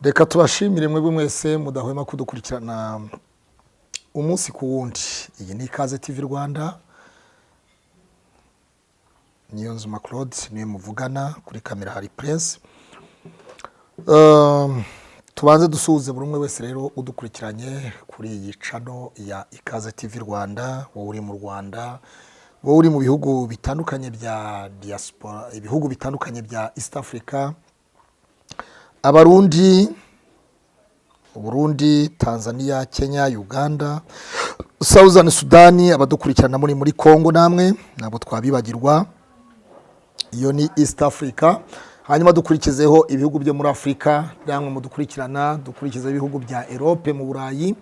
Reka tubashimire mwebwe mwese mudahwema kudukurikirana umunsi ku wundi. Iyi ni Ikaze TV Rwanda, Niyonzima Claude niwe muvugana, kuri kamera hari Prince. Tubanze dusuhuze buri umwe wese rero udukurikiranye kuri iyi channel ya Ikaze TV Rwanda, wowe uri mu Rwanda, wowe uri mu bihugu bitandukanye bya diaspora, ibihugu bitandukanye bya East Africa, Abarundi, Burundi, Tanzania, Kenya, Uganda, Southern Sudan, abadukurikirana muri Congo, namwe ntabwo twabibagirwa, iyo ni East Africa. Hanyuma dukurikizeho ibihugu byo muri Afurika, namwe mudukurikirana, dukurikizeho ibihugu bya Europe mu Burayi,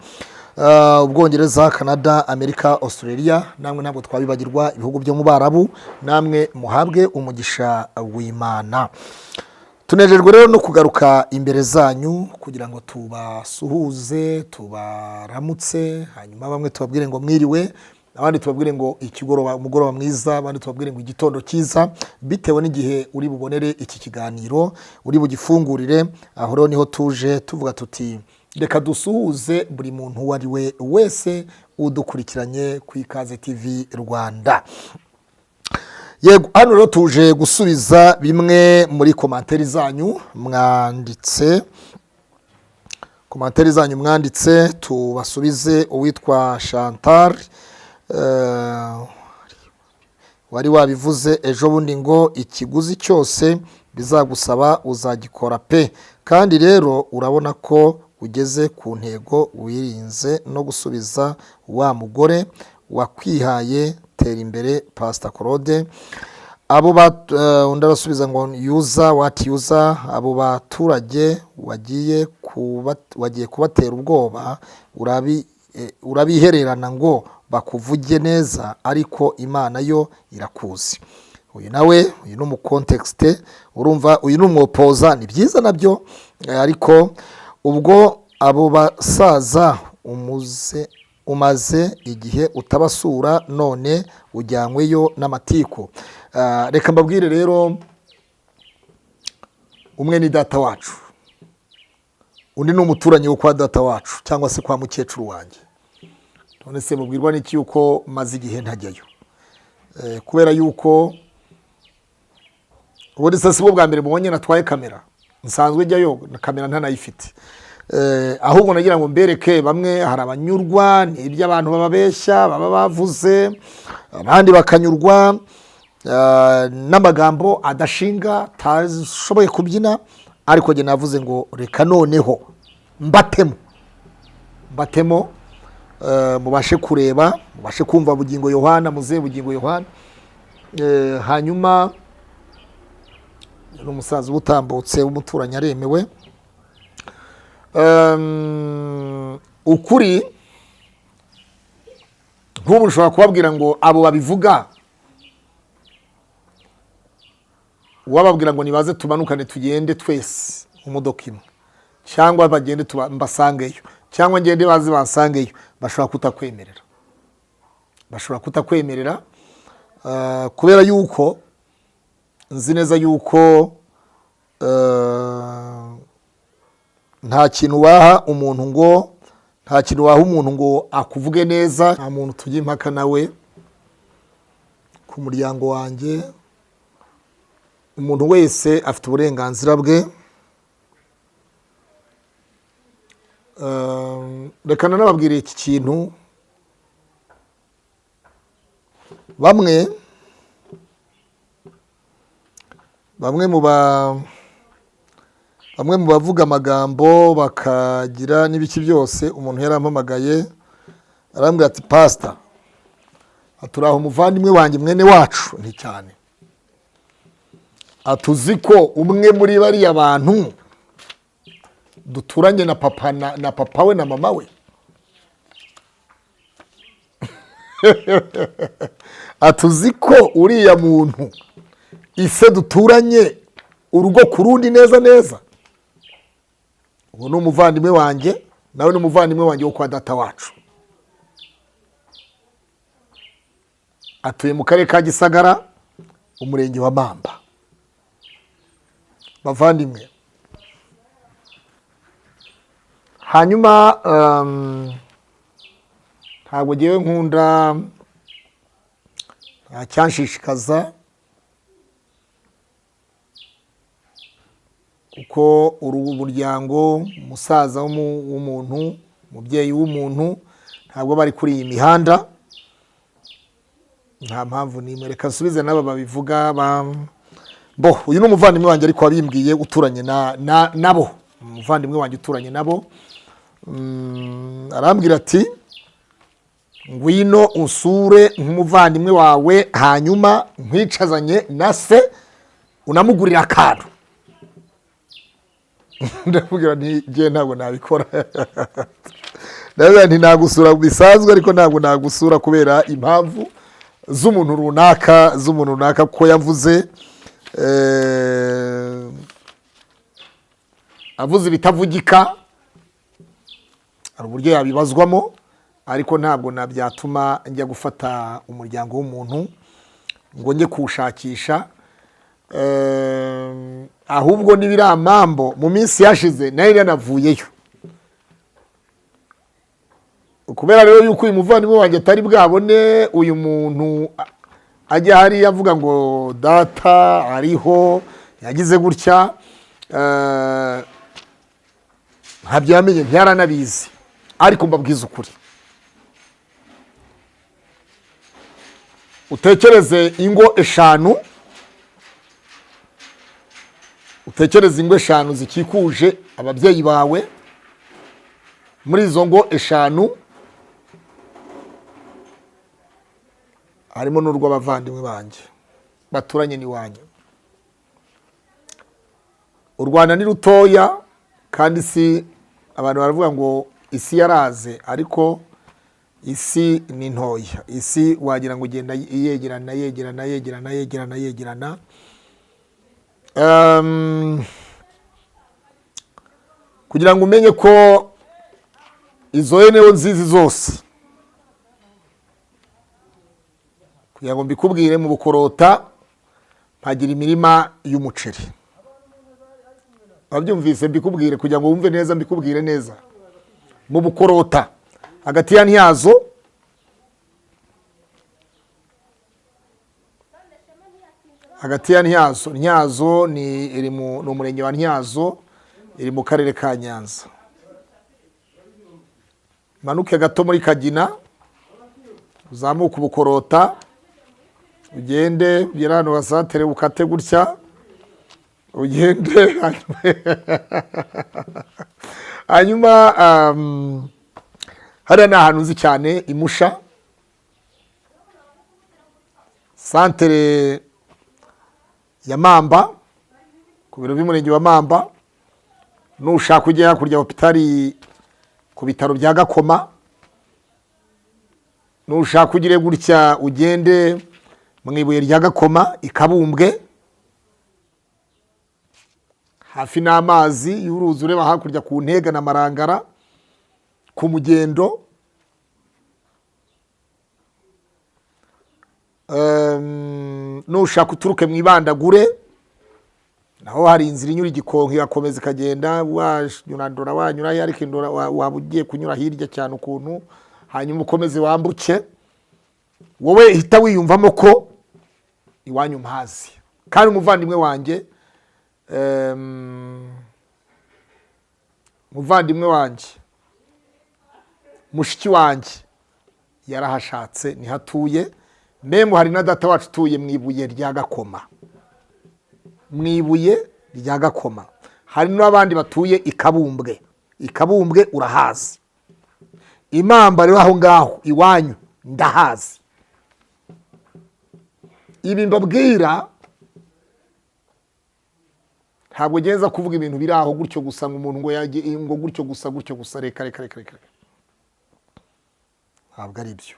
Ubwongereza, Canada, Amerika, Australia, namwe ntabwo twabibagirwa, ibihugu byo mu Barabu, namwe muhabwe umugisha w'Imana. Tunejejwe rero no kugaruka imbere zanyu kugira ngo tubasuhuze, tubaramutse, hanyuma bamwe tubabwire ngo mwiriwe, abandi tubabwire ngo ikigoroba, umugoroba mwiza, abandi tubabwire ngo igitondo cyiza, bitewe n'igihe uri bubonere iki kiganiro, uri bugifungurire. Aho rero niho tuje tuvuga tuti reka dusuhuze buri muntu uwo ari we wese udukurikiranye ku Ikaze TV Rwanda. Yego, hano rero tuje gusubiza bimwe muri commentaires zanyu mwanditse, commentaires zanyu mwanditse tubasubize. Uwitwa Chantal, wari wabivuze ejo bundi ngo ikiguzi cyose bizagusaba uzagikora pe, kandi rero urabona ko ugeze ku ntego, wirinze no gusubiza wa mugore wakwihaye. Tera imbere, Pastor Claude. Abo undi arasubiza ngo yuza wati yuza abo baturage wagiye kubatera ubwoba, urabihererana ngo bakuvuge neza, ariko Imana yo irakuzi. Uyu nawe, uyu ni umucontexte, urumva uyu ni umwopoza, ni byiza nabyo, ariko ubwo abo basaza umuze umaze igihe utabasura, none ujyanyweyo n'amatiku. Reka mbabwire rero, umwe ni data wacu, undi ni umuturanyi wo kwa data wacu cyangwa se kwa mukecuru wanjye. None se mubwirwa n'iki yuko maze igihe ntajyayo? Kubera yuko ubundi se si bwo bwa mbere mubonye natwaye kamera, nsanzwe njyayo na kamera ntanayifite. Ahubwo nagira ngo mbereke, bamwe hari abanyurwa n'ibyo abantu bababeshya baba bavuze, abandi bakanyurwa n'amagambo adashinga, atashoboye kubyina, ariko njye navuze ngo reka noneho mbatemo, mbatemo, mubashe kureba, mubashe kumva Bugingo Yohana, muzehe Bugingo Yohana. Hanyuma ni umusaza uba utambutse w'umuturanyi, aremewe. Ukuri nk'ubu nshobora kubabwira ngo abo babivuga, uwababwira ngo nibaze tumanukane tugende twese mu modoka imwe, cyangwa bagende mbasangeyo, cyangwa ngende baze bansangeyo, bashobora kutakwemerera, bashobora kutakwemerera, kubera yuko nzi neza yuko nta kintu waha umuntu ngo, nta kintu waha umuntu ngo akuvuge neza. Nta muntu tujya impaka nawe ku muryango wanjye, umuntu wese afite uburenganzira bwe. Reka nanababwire iki kintu, bamwe mu ba bamwe mu bavuga amagambo bakagira n'ibiki byose, umuntu yarampamagaye arambwira ati pastor, aturaho umuvandimwe wanjye mwene wacu nti cyane, atuzi ko umwe muri bariya bantu duturanye na papa na papa we na mama we, atuzi ko uriya muntu ise duturanye urugo ku rundi neza neza, uwo ni umuvandimwe wanjye, nawe ni umuvandimwe wanjye wo kwa data wacu, atuye mu karere ka Gisagara, umurenge wa Mamba. Bavandimwe, Hanyuma ntabwo ngewe nkunda, nta cyanshishikaza, kuko uru muryango, umusaza w'umuntu, umubyeyi w'umuntu, ntabwo bari kuri iyi mihanda, nta mpamvu n'imwe. Reka nsubize n'aba babivuga bo. Uyu ni umuvandimwe wanjye ariko wabimbwiye, uturanye nabo, umuvandimwe wanjye uturanye nabo. Arambwira ati ngwino unsure nk'umuvandimwe wawe, hanyuma nkwicazanye na se unamugurira akantu. Ndamubwira nti njye ntabwo nabikora. Ndamubwira nti nagusura bisanzwe, ariko ntabwo nagusura kubera impamvu z'umuntu runaka, z'umuntu runaka, kuko yavuze avuze ibitavugika, hari uburyo yabibazwamo, ariko ntabwo nabyatuma njya gufata umuryango w'umuntu ngo njye kuwushakisha. Ahubwo n'ibiramambo mu minsi yashize nari nanavuyeyo, kubera rero yuko uyu muvandimwe wanjye atari bwabone uyu muntu ajya hariya avuga ngo data ariho yagize gutya, ntabyo yamenye, ntiyaranabizi. Ariko mbabwiza ukuri, utekereze ingo eshanu, utekereze ingo eshanu zikikuje ababyeyi bawe. Muri izo ngo eshanu harimo n'urw'abavandimwe banjye baturanye n'iwanyu. U Rwanda ni rutoya, kandi si abantu baravuga ngo isi yaraze, ariko isi ni ntoya. Isi wagira ngo ugenda yegerana, yegerana, yegerana, yegerana, yegerana. Kugira ngo umenye ko izo eneo nzizi zose, kugira ngo mbikubwire, mu Bukorota mpagira imirima y'umuceri. Wabyumvise? Mbikubwire kugira ngo wumve neza, mbikubwire neza. Mu Bukorota hagati ya Ntyazo hagati ya Ntyazo, Ntyazo ni iri mu, ni umurenge wa Ntyazo, iri mu karere ka Nyanza. Manuke gato muri Kagina, uzamuke Ubukorota, ugende ugere hano basantere, ukate gutya ugende, hanyuma hariya ni ahantu nzi cyane, Imusha, santere ya Mamba, ku biro by'umurenge wa Mamba. Nushaka ujya hakurya hopitali ku bitaro bya Gakoma, nushaka ugire gutya ugende mu ibuye rya Gakoma ikabumbwe hafi n'amazi y'uruzi, ureba hakurya ku Ntega na Marangara ku Mugendo. Nushaka uturuke mu Ibandagure, naho hari inzira inyura Igikonko igakomeza ikagenda, wanyura Ndora, wanyura he, ariko Indora waba ugiye kunyura hirya cyane ukuntu, hanyuma ukomeze wambuke. Wowe hita wiyumvamo ko iwanyu mpazi, kandi umuvandimwe wanjye, umuvandimwe wanjye, mushiki wanjye yarahashatse, niho atuye. Memu hari na data wacu utuye mu ibuye rya Gakoma, mu ibuye rya Gakoma. Hari n'abandi batuye Ikabumbwe, Ikabumbwe urahazi. Imamba rero aho ngaho iwanyu ndahazi. Ibi mbabwira ntabwo ngenza kuvuga ibintu biri aho gutyo gusa, ngo umuntu ngo yajye ngo gutyo gusa, gutyo gusa, reka reka reka reka, ntabwo ari byo,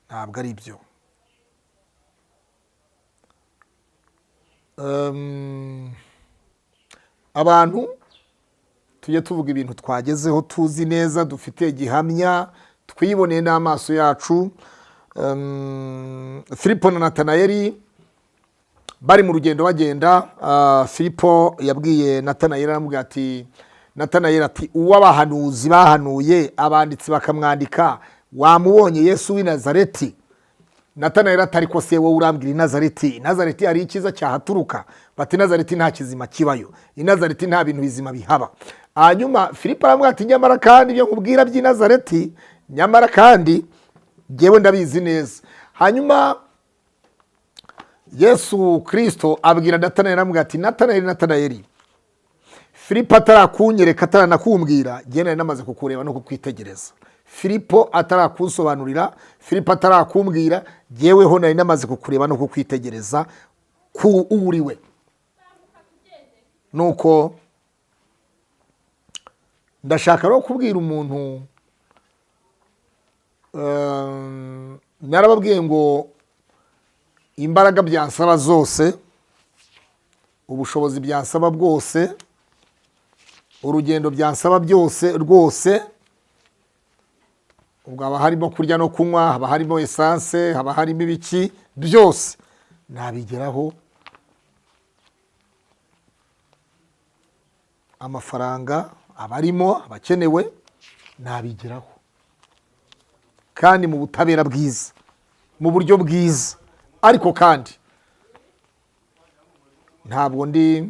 ntabwo ari byo. Abantu tujye tuvuga ibintu twagezeho, tuzi neza, dufite gihamya, twiboneye n'amaso yacu. Filipo na Natanayeli bari mu rugendo bagenda, Filipo yabwiye Natanayeli, aramubwira ati Natanayeli ati uw'abahanuzi bahanuye, abanditsi bakamwandika, wamubonye, Yesu w'i Nazareti. Natanayeli ati ariko se wowe urambwira i Nazareti? I Nazareti hari icyiza cyahaturuka? Bati Nazareti nta kizima kibayo, i Nazareti nta bintu bizima bihaba. Hanyuma Filipo aramubwira ati nyamara kandi ibyo nkubwira by'i Nazareti, nyamara kandi jyewe ndabizi neza. Hanyuma Yesu Kirisito abwira Natanayeli, aramubwira ati Natanayeli, Natanayeli, Filipo atarakunyereka, ataranakumbwira, jyewe nari namaze kukureba no kukwitegereza. Filipo atarakunsobanurira, Filipo atarakumbwira, jyeweho nari namaze kukureba no kukwitegereza ku uriwe. Nuko ndashaka rero kubwira umuntu, narababwiye ngo imbaraga byansaba zose, ubushobozi byansaba bwose, urugendo byansaba byose rwose, ubwo haba harimo kurya no kunywa, haba harimo essence, haba harimo ibiki byose, nabigeraho. Amafaranga abarimo abakenewe nabigeraho, kandi mu butabera bwiza, mu buryo bwiza. Ariko kandi ntabwo ndi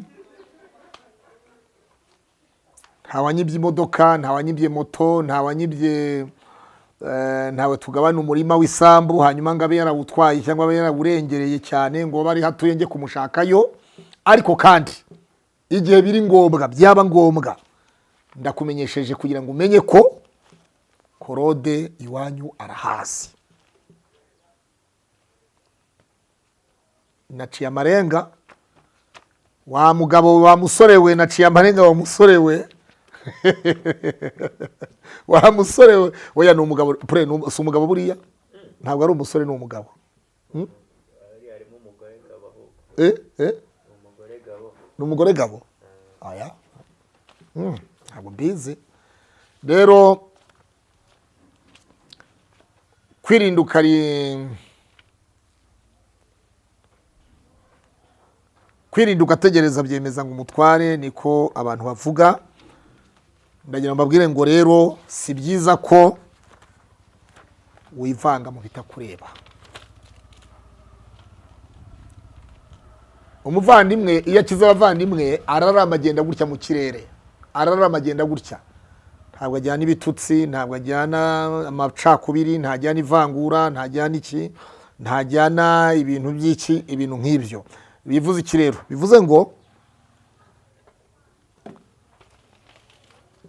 ntawanyibye imodoka, ntawanyibye moto, ntawanyibye, ntawe tugabana umurima w'isambu hanyuma ngo abe yarawutwaye cyangwa abe yarawurengereye cyane ngo bari hatuye njye kumushakayo. Ariko kandi igihe biri ngombwa, byaba ngombwa, ndakumenyesheje kugira ngo umenye ko Korode iwanyu arahazi. Naciye amarenga wa mugabo wa musore we, naciye amarenga wa musore we, wa musore we. Oya ni umugabo pure, si umugabo buriya, ntabwo ari umusore, ni umugabo. Ni umugore gabo. Aya ntabwo mbizi. Rero kwirinda kwirinda ugategereza byemeza ngo umutware, niko abantu bavuga. Ndagira ngo mbabwire ngo rero si byiza ko wivanga mu bitakureba. Umuvandimwe iyo akize abavandimwe ararama agenda gutya mu kirere, ararama agenda gutya, ntabwo ajyana ibitutsi, ntabwo ajyana amacakubiri, ntajyana ivangura, ntajyana iki, ntajyana ibintu by'iki, ibintu nk'ibyo. Bivuze iki rero? Bivuze ngo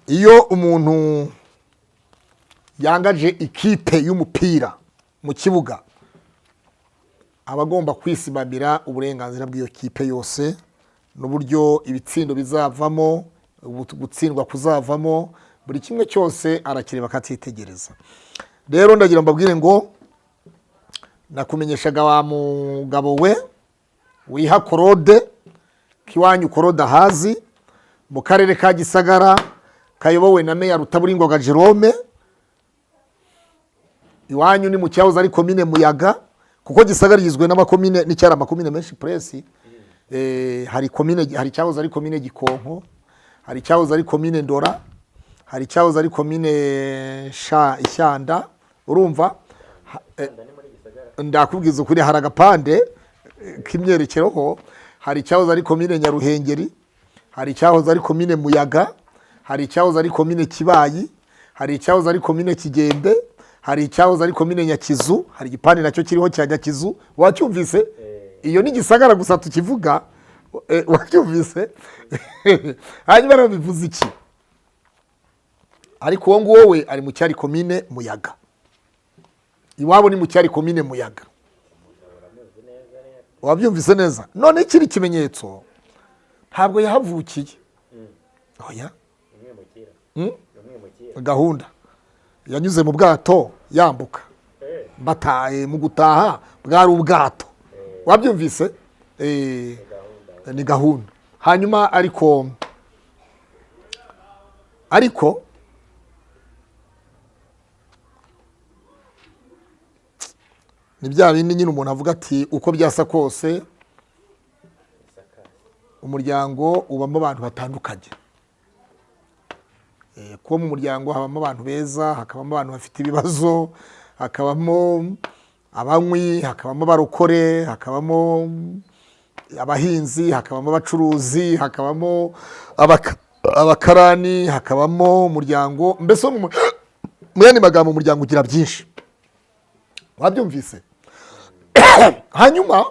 iyo umuntu yangaje ikipe y'umupira mu kibuga, aba agomba kwisimamira uburenganzira bw'iyo kipe yose n'uburyo ibitsindo bizavamo, gutsindwa kuzavamo, buri kimwe cyose arakireba akatitegereza. Rero ndagira mbabwire ngo nakumenyeshaga wa mugabo we wiha Korode kiwanyu, Korode ahazi mu karere ka Gisagara kayobowe na Meya Rutaburingoga Jerome. Iwanyu ni mu cyahoze ari komine Muyaga, kuko Gisagara igizwe n'amakomine n'icyari amakomine menshi presi. Hari komine, hari cyahoze ari komine Gikonko, hari cyahoze ari komine Ndora, hari cyahoze ari komine Ishyanda. Urumva ndakubwiza ukuri, hari agapande k'imyerekeroho. Hari cyahoze ari komine Nyaruhengeri, hari cyahoze ari komine Muyaga, hari cyahoze ari komine Kibayi, hari cyahoze ari komine Kigembe, hari icyahoze ari komine Nyakizu, hari igipande nacyo kiriho cya Nyakizu. Wacyumvise? Iyo ni Gisagara gusa tukivuga. Wacyumvise? Hanyuma rero bivuze iki? Ariko uwo nguwo we ari mu cyari komine Muyaga, iwabo ni mu cyari komine Muyaga. Wabyumvise neza? None ikiri kimenyetso, ntabwo yahavukiye. Oya, gahunda yanyuze mu bwato yambuka, bataye mu gutaha bwari ubwato. Wabyumvise? Ni gahunda. Hanyuma ariko ni bya bindi nyine umuntu avuga ati uko byasa kose umuryango ubamo abantu batandukanye. Kuba mu muryango habamo abantu beza, hakabamo abantu bafite ibibazo, hakabamo abanywi, hakabamo abarokore, hakabamo abahinzi, hakabamo abacuruzi, hakabamo abakarani, hakabamo umuryango. Mbese mu yandi magambo, umuryango ugira byinshi. Wabyumvise? Hanyuma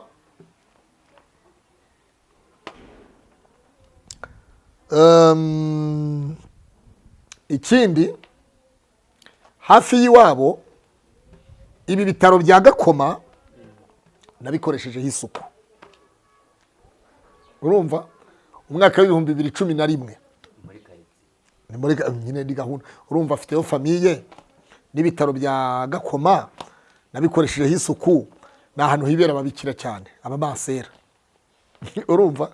ikindi, hafi y'iwabo ibi bitaro bya Gakoma nabikoreshejeho isuku. Urumva, umwaka wa 2011. Muri karitsiye. Ni muri nyine ni gahunda. Urumva afiteyo famille, n'ibitaro bya Gakoma nabikoreshejeho isuku. Ni ahantu hibera ababikira cyane, abamasera. Urumva,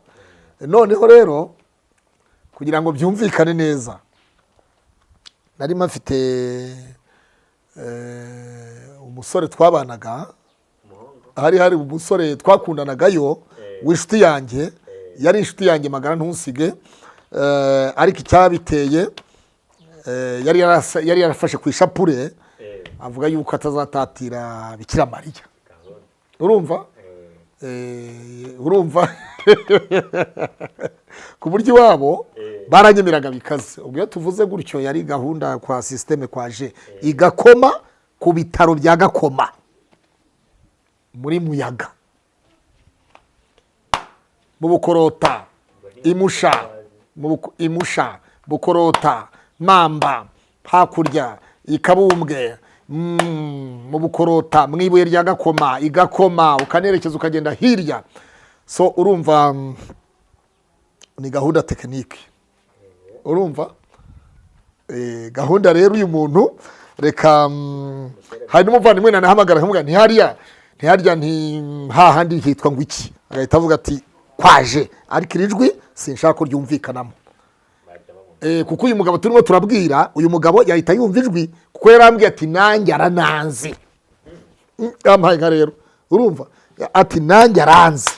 noneho rero kugira ngo byumvikane neza, nari mfite umusore twabanaga. Umuhungu? Hari umusore twakundanagayo w'inshuti yanjye, yari inshuti yanjye magara, ntusige. Ariko icyabiteye, yari yarafashe ku ishapure, avuga yuko atazatatira Bikira Mariya. Gahunda. Urumva? Urumva, ku buryo iwabo baranyemeraga bikaze. Ubwo iyo tuvuze gutyo, yari gahunda kwa système kwa je igakoma ku bitaro bya Gakoma muri Muyaga, mu Bukorota, Imusha, Imusha, Bukorota, Mamba, hakurya Ikabumbwe, mu Bukorota, mu ibuye rya Gakoma, Igakoma, ukanerekeza ukagenda hirya. So urumva, ni gahunda technique. Urumva, gahunda rero uyu muntu, reka, hari n'umuvandimwe nanahamagara nkamubwira ntihariya, ntiharya, nti hahandi hitwa ngo iki, agahita avuga ati kwaje, ariko iri jwi sinshaka ko ryumvikanamo. Bajya babumva. Kuko uyu mugabo turimo turabwira, uyu mugabo yahita yumva ijwi, kuko yarambwiye ati nanjye arananzi. Yampaye nka rero, urumva, ati nanjye aranzi.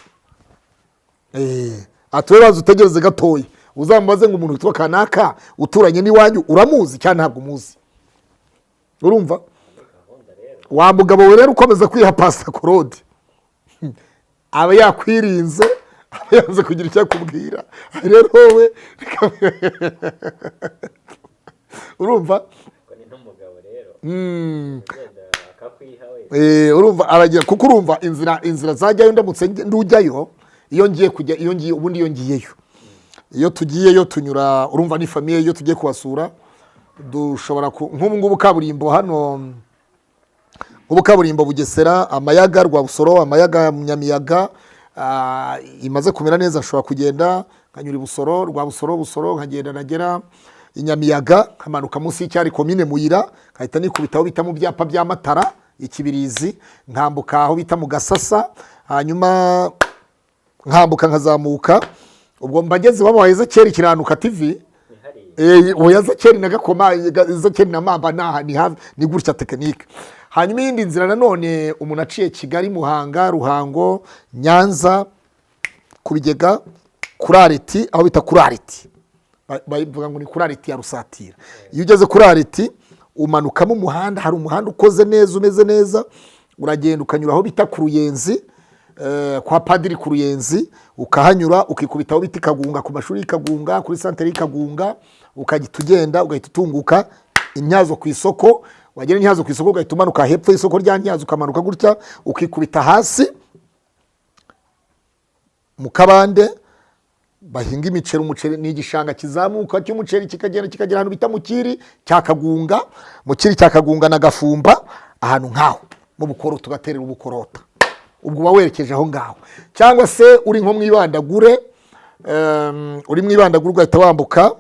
Ati wowe baza utegereze gatoya, uzamubaze ngo umuntu witwa kanaka uturanye n'iwanyu uramuzi cyangwa ntabwo umuzi. Urumva? Gahunda rero. Wa mugabo we rero ukomeza kwiha Pastor Claude, aba yakwirinze, aba yanze kugira icyo akubwira. Rero wowe urumva. Ko ni n'umugabo rero agenda akakwiha we. Urumva aragira, kuko urumva inzira zajyayo, ndamutse ndujyayo, iyo ngiye kujya, iyo ngiye ubundi, iyo ngiyeyo, iyo tugiyeyo tunyura, urumva ni famille, iyo tugiye kubasura dushobora nk'ubu ngubu kaburimbo hano, nk'ubu kaburimbo Bugesera, Amayaga, Rwabusoro, Amayaga, Nyamiyaga, imaze kumera neza. Nshobora kugenda nkanyura i Busoro, Rwabusoro, Busoro, nkagenda nagera i Nyamiyaga, nkamanuka munsi y'icyari komine Muyira, nkahita nikubita aho bita mu byapa bya Matara Ikibirizi, nkambuka aho bita mu Gasasa, hanyuma nkambuka nkazamuka. Ubwo mbageze iwabo wa Ezekeri Kiranuka TV. Ni hariya? Oya, Ezekeri na Gakoma, Ezekeri na Mamba naha ni hafi, ni gutya technique. Hanyuma iyindi nzira nanone, umuntu aciye Kigali, Muhanga, Ruhango, Nyanza, ku Bigega, kuri arrêt, aho bita kuri arrêt, bavuga ngo ni kuri arrêt ya Rusatira. Iyo ugeze kuri arrêt umanukamo umuhanda, hari umuhanda ukoze neza, umeze neza, uragenda ukanyura aho bita ku Ruyenzi, kwa padiri ku Ruyenzi, ukahanyura ukikubita aho bita Ikagunga, ku mashuri y'Ikagunga, kuri santere y'Ikagunga, ukahita ugenda ugahita utunguka Intyazo ku isoko. Wagera Intyazo ku isoko ugahita umanuka hepfo y'isoko rya Ntyazo, ukamanuka gutya ukikubita hasi mu kabande bahinga imiceri. Umuceri ni igishanga kizamuka cy'umuceri, kikagenda kikagera ahantu bita Mukiri cya Kagunga, Mukiri cya Kagunga na Gafumba, ahantu nk'aho mu Bukoro, tugaterera Ubukorota. Ubwo uba werekeje aho ngaho, cyangwa se uri nko mu Ibandagure, uri mu Ibandagure ugahita wambuka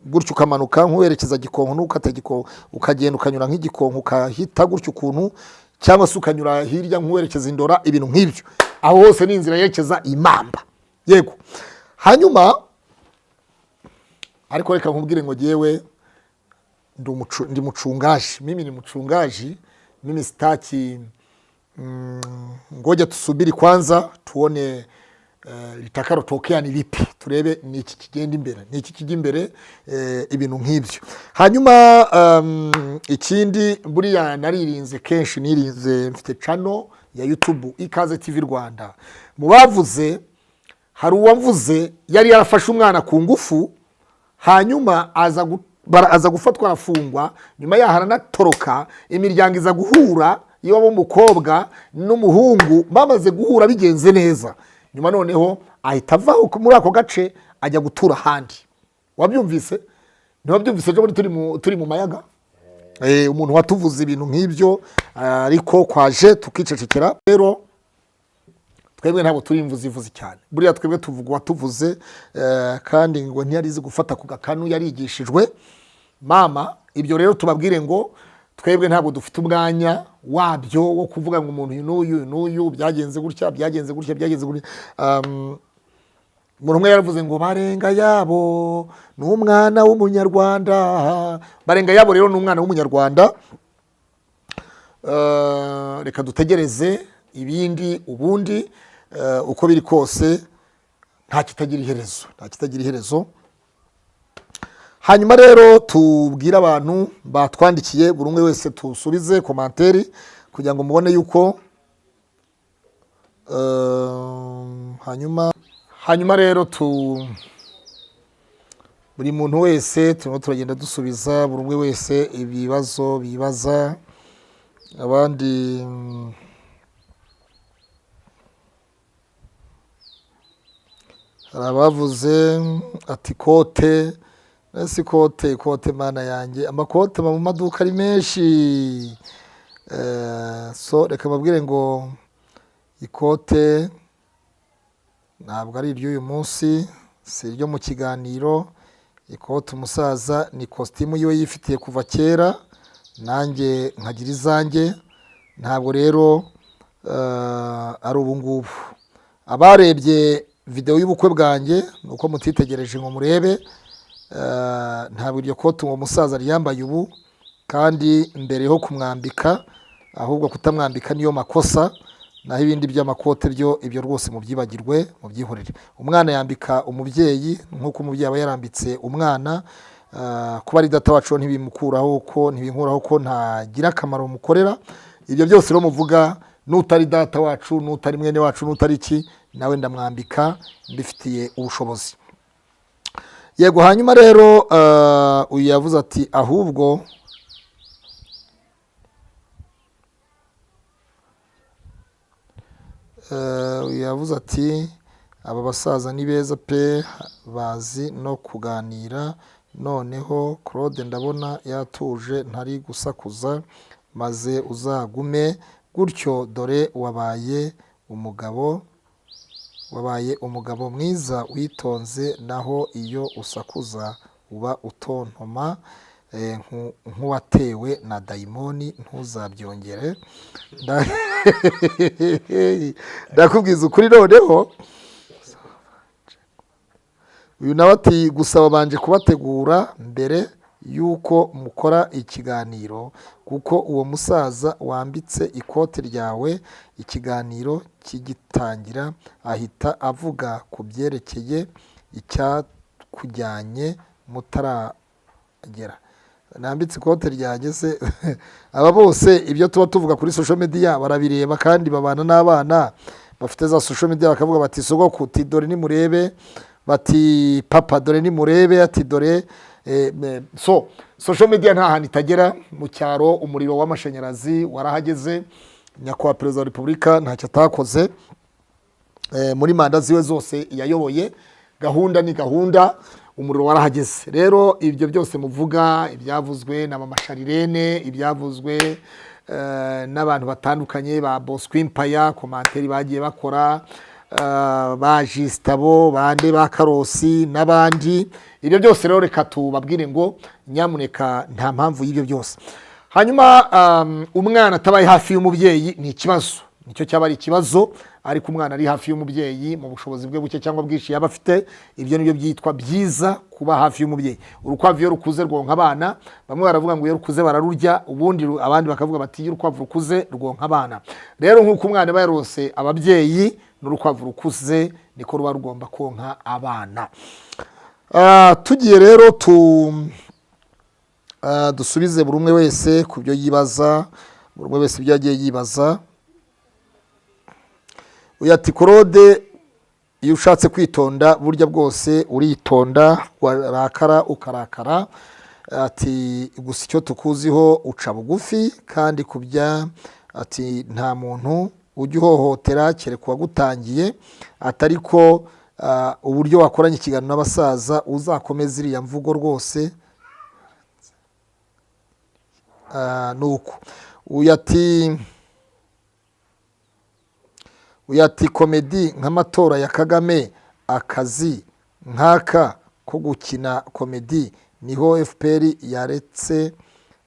gutyo ukamanuka nk'uwerekeza Gikonko, n'ukata Gikonko ukagenda ukanyura nk'Igikonko, ukahita gutyo ukuntu, cyangwa se ukanyura hirya nk'uwerekeza Indora, ibintu nk'ibyo. Aho hose ni inzira yerekeza Imamba. Yego. Hanyuma ariko reka nkubwire ngo jyewe ndi mchungaji, mimi ni mchungaji, mimi sitaki, ngoja tusubiri kwanza tuone. Litakalotokea ni lipi, turebe ni iki kigenda imbere, ni iki kijya imbere, ibintu nk'ibyo. Hanyuma ikindi, buriya naririnze kenshi, nirinze, mfite channel ya YouTube Ikaze TV Rwanda. Mu bavuze hari uwavuze yari yarafashe umwana ku ngufu, hanyuma aza gufatwa arafungwa, nyuma yaho aranatoroka. Imiryango iza guhura, iyo umukobwa n'umuhungu bamaze guhura bigenze neza, nyuma noneho ahita ava muri ako gace ajya gutura ahandi. Wabyumvise? Ntiwabyumvise? Ejo bundi turi mu mayaga, umuntu watuvuze ibintu nk'ibyo, ariko kwaje tukicecekera. Rero twebwe ntabwo turi imvuzivuzi cyane, buriya twebwe tuvuga uwatuvuze, kandi ngo ntiyarizi gufata ku gakanu, yarigishijwe mama. Ibyo rero tubabwire ngo twebwe ntabwo dufite umwanya wabyo wo kuvuga ngo umuntu uyu n'uyu n'uyu byagenze gutya, byagenze gutya, byagenze gutya. Umuntu umwe yaravuze ngo barenga yabo ni umwana w'umunyarwanda. Barenga yabo rero ni umwana w'umunyarwanda. Reka dutegereze ibindi ubundi, uko biri kose nta kitagira iherezo, nta kitagira iherezo. Hanyuma rero tubwire abantu batwandikiye, buri umwe wese tusubize commentaire kugira ngo mubone yuko hanyuma rero buri muntu wese turimo turagenda dusubiza buri umwe wese ibibazo bibaza abandi. Hari abavuze ati kote, ese ikote, ikote, mana yanjye, amakote aba mu maduka ari menshi. So reka babwire ngo ikote ntabwo ari iry'uyu munsi, si iryo mu kiganiro. Ikote umusaza ni kositimu yiwe yifitiye kuva kera, nanjye nkagira izanjye, ntabwo rero ari ubu ngubu. Abarebye videwo y'ubukwe bwanjye ni uko mutitegereje ngo murebe, ntabwo iryo kote uwo musaza ryambaye ubu, kandi mbere ho kumwambika, ahubwo kutamwambika niyo makosa. Naho ibindi by'amakote byo, ibyo rwose mubyibagirwe, mubyihorere. Umwana yambika umubyeyi nk'uko umubyeyi aba yarambitse umwana. Kuba ari data wacu ntibimukuraho ko, ntibinkuraho ko ntagira akamaro mukorera. Ibyo byose rero muvuga, n'utari data wacu, n'utari mwene wacu, n'utari iki, nawe ndamwambika mbifitiye ubushobozi. Yego. Hanyuma rero uyu yavuze ati ahubwo uyu yavuze ati aba basaza ni beza pe, bazi no kuganira. Noneho Claude ndabona yatuje, ntari gusakuza, maze uzagume gutyo, dore wabaye umugabo, wabaye umugabo mwiza witonze, naho iyo usakuza uba utontoma nk'uwatewe na dayimoni, ntuzabyongere. Ndakubwiza ukuri. Noneho uyu nawe ati gusa babanje kubategura mbere y'uko mukora ikiganiro, kuko uwo musaza wambitse ikote ryawe ikiganiro kigitangira ahita avuga ku byerekeye icyakujyanye mutaragera. Nambitse ikote ryanjye se? Aba bose ibyo tuba tuvuga kuri social media barabireba, kandi babana n'abana bafite za social media, bakavuga bati sogoku, uti dore nimurebe, bati papa dore nimurebe, ati dore. So social media nta hantu itagera. Mu cyaro umuriro w'amashanyarazi warahageze. Nyakubahwa Perezida wa Repubulika ntacyo atakoze muri manda ziwe zose yayoboye. Gahunda ni gahunda, umuriro warahageze. Rero ibyo byose muvuga, ibyavuzwe na mama Sharirene, ibyavuzwe n'abantu batandukanye ba Bosco Empire, commentaire bagiye bakora, ba Jistabo bande, ba Karosi n'abandi, ibyo byose rero reka tubabwire ngo nyamuneka nta mpamvu y'ibyo byose. Hanyuma umwana atabaye hafi y'umubyeyi ni ikibazo, nicyo cyaba ari ikibazo. Ariko umwana ari hafi y'umubyeyi mu bushobozi bwe buke cyangwa bwinshi yaba afite, ibyo nibyo byitwa byiza, kuba hafi y'umubyeyi. Urukwavu iyo rukuze rwonka abana. Bamwe baravuga ngo iyo rukuze bararurya, ubundi abandi bakavuga bati iyo urukwavu rukuze rwonka abana. Rero nk'uko umwana aba yarose ababyeyi, n'urukwavu rukuze Niko ruba rugomba konka abana. Tugiye rero tu dusubize buri umwe wese ku byo yibaza, buri umwe wese ibyo yagiye yibaza. Uyu ati: "Claude, iyo ushatse kwitonda burya bwose uritonda, warakara ukarakara." Ati: "Gusa icyo tukuziho uca bugufi, kandi kubya," ati, "nta muntu ujya uhohotera kereka uwagutangiye." Atari ko uburyo wakoranye ikiganiro n'abasaza, uzakomeza iriya mvugo rwose. Nuko uyu ati: "Comedy nk'amatora ya Kagame, akazi nk'aka ko gukina comedy, niho FPR yaretse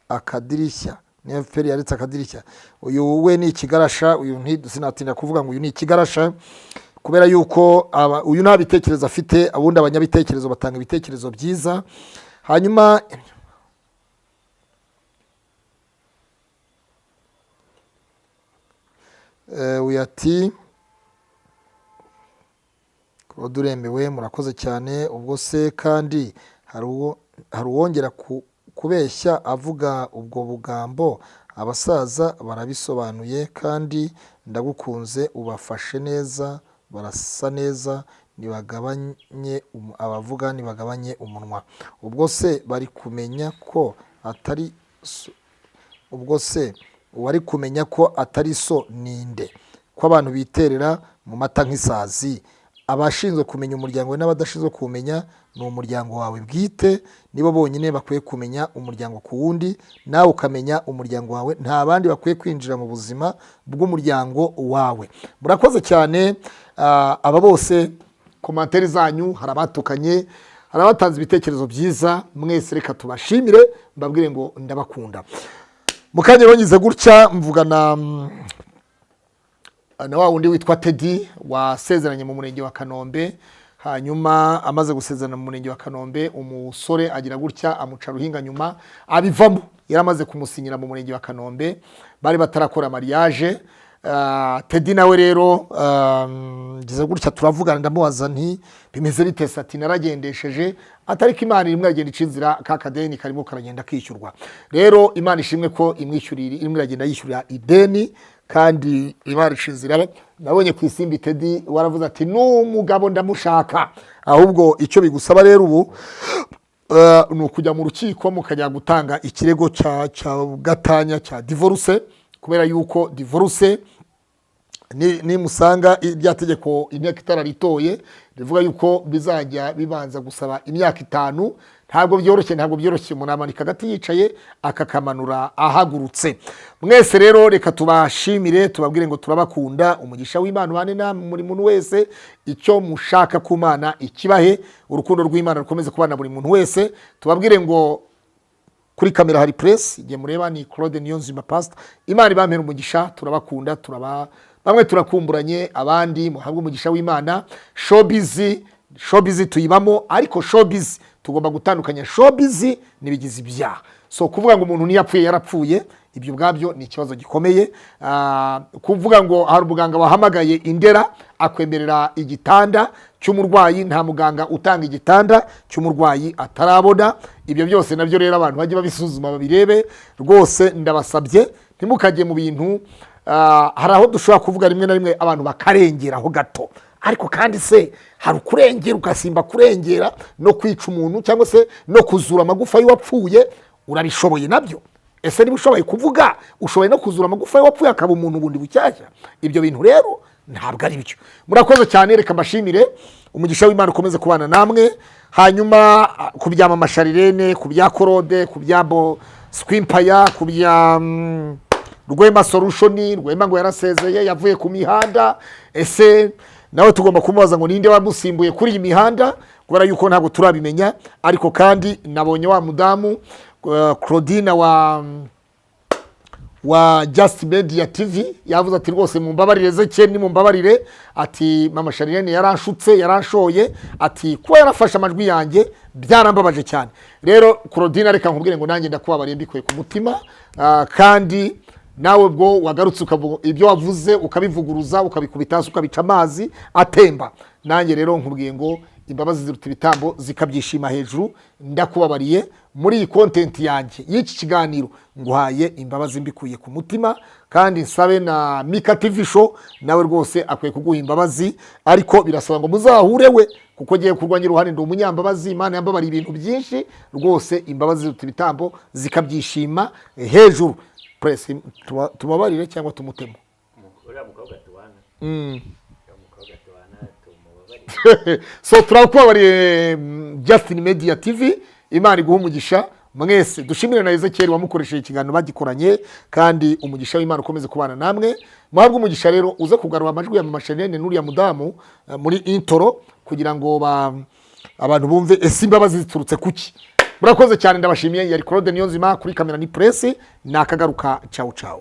akadirishya, ni FPR yaretse akadirishya." Uyu we ni ikigarasha. Uyu sinatinda kuvuga ngo uyu ni ikigarasha, kubera yuko uyu nta bitekerezo afite. Ubundi abanyabitekerezo batanga ibitekerezo byiza. Hanyuma uyu ati: "Claude uremewe, murakoze cyane. Ubwo se kandi hari uwongera kubeshya avuga ubwo bugambo? Abasaza barabisobanuye, kandi ndagukunze, ubafashe neza, barasa neza, nibagabanye abavuga nibagabanye umunwa. Ubwo se bari kumenya ko atari so, ubwo se uwari kumenya ko atari so ninde, ko abantu biterera mu mata nk'isazi? Abashinzwe kumenya umuryango n'abadashinzwe kuwumenya ni umuryango wawe bwite, nibo bonyine bakwiye kumenya umuryango ku wundi, nawe ukamenya umuryango wawe. Nta bandi bakwiye kwinjira mu buzima bw'umuryango wawe." Murakoze cyane. Aba bose commentaires zanyu, hari abatukanye, hari abatanze ibitekerezo byiza. Mwese reka tubashimire, mbabwire ngo ndabakunda. Mu kanya rero ngize gutya mvugana na wa wundi witwa Teddy wasezeranye mu murenge wa Kanombe. Hanyuma amaze gusezerana mu murenge wa Kanombe, umusore agira gutya amuca ruhinga, nyuma abivamo. Yari amaze kumusinyira mu murenge wa Kanombe, bari batarakora mariage. Teddy nawe rero ngize gutya turavugana, ndamubaza nti: "Bimeze bite se?" Ati: "Naragendesheje," atari ko Imana irimo iragenda ica inzira, ka kadeni karimo karagenda kishyurwa. Rero Imana ishimwe ko imwishyurira, irimo iragenda yishyurira ideni, kandi Imana ica inzira. Nabonye ku Isimbi Teddy waravuze ati: "N'umugabo ndamushaka." Ahubwo icyo bigusaba rero ubu ni ukujya mu rukiko, mukajya gutanga ikirego cya gatanya, cya divorce, kubera yuko divorce nimusanga irya tegeko inteko itararitoye rivuga yuko bizajya bibanza gusaba imyaka 5. Ntabwo byoroshye, ntabwo byoroshye. Umuntu amanika agati yicaye, akakamanura ahagurutse. Mwese rero reka tubashimire, tubabwire ngo turabakunda. Umugisha w'Imana ubane namwe, buri muntu wese icyo mushaka ku Mana ikibahe, urukundo rw'Imana rukomeze kubana buri muntu wese. Tubabwire ngo kuri kamera hari press, igihe mureba ni Claude Niyonzima Pastor. Imana ibampera umugisha, turabakunda, turaba bamwe turakumburanye, abandi muhabwe umugisha w'Imana. Showbiz, showbiz tuyibamo, ariko showbiz tugomba gutandukanya showbiz n'ibigize ibyaha. So kuvuga ngo umuntu ntiyapfuye yarapfuye, ibyo ubwabyo ni ikibazo gikomeye. Kuvuga ngo hari umuganga wahamagaye Indera akwemerera igitanda cy'umurwayi, nta muganga utanga igitanda cy'umurwayi atarabona. Ibyo byose nabyo rero abantu bajye babisuzuma babirebe rwose. Ndabasabye ntimukajye mu bintu. Hari aho dushobora kuvuga rimwe na rimwe abantu bakarengeraho gato, ariko kandi se hari ukurengera ugasimba kurengera no kwica umuntu cyangwa se no kuzura amagufa y'uwapfuye? Urabishoboye nabyo? Ese niba ushoboye kuvuga, ushoboye no kuzura amagufa y'uwapfuye akaba umuntu bundi bushyashya? Ibyo bintu rero ntabwo ari byo. Murakoze cyane, reka mbashimire. Umugisha w'Imana ukomeze kubana namwe. Hanyuma ku bya Mama Sharirene, ku bya Claude, ku bya Bo Squimpaya, ku bya Rwema Solution, Rwema ngo yarasezeye, yavuye ku mihanda. Ese nawe tugomba kumubaza ngo ninde wamusimbuye kuri iyi mihanda, kubera yuko ntabwo turabimenya. Ariko kandi nabonye wa mudamu Claudine wa Just Media TV yavuze ati: "Rwose mumbabarire, Zekeni mumbabarire," ati: "Mama Sharirene yaranshutse, yaranshoye," ati: "Kuba yarafashe amajwi yanjye byarambabaje cyane." Rero Claudine, reka nkubwire ngo nanjye ndakubabariye mbikuye ku mutima. Kandi nawe ubwo wagarutse ukavuga ibyo wavuze, ukabivuguruza, ukabikubita hasi, ukabica amazi atemba. Nanjye rero nkubwiye ngo imbabazi ziruta ibitambo zikabyishima hejuru. Ndakubabariye muri iyi content yanjye y'iki kiganiro, nguhaye imbabazi mbikuye ku mutima. Kandi nsabe na Mika TV Show, nawe rwose akwiye kuguha imbabazi, ariko birasaba ngo muzahure we, kuko ngiye kurwanya uruhande. Ndi umunyambabazi, Imana yambabariye ibintu byinshi rwose. Imbabazi ziruta ibitambo zikabyishima hejuru. Press, tubabarire cyangwa tumutemo? Uriya mukobwa tubana, uriya mukobwa tubana, tumubabarire. So turakubabariye, Justin Media TV. Imana iguha umugisha mwese. Dushimire na Ezekiel wamukoresheje ikiganiro bagikoranye, kandi umugisha w'Imana ukomeze kubana namwe. Muhabwe umugisha. Rero uze kugarura amajwi ya Mama Shanene n'uriya mudamu muri intro, kugira ngo abantu bumve ese imbabazi ziturutse kuki. Murakoze cyane, ndabashimiye. Yari Claude Niyonzima, kuri kamera ni Press. Nakagaruka, ciao ciao.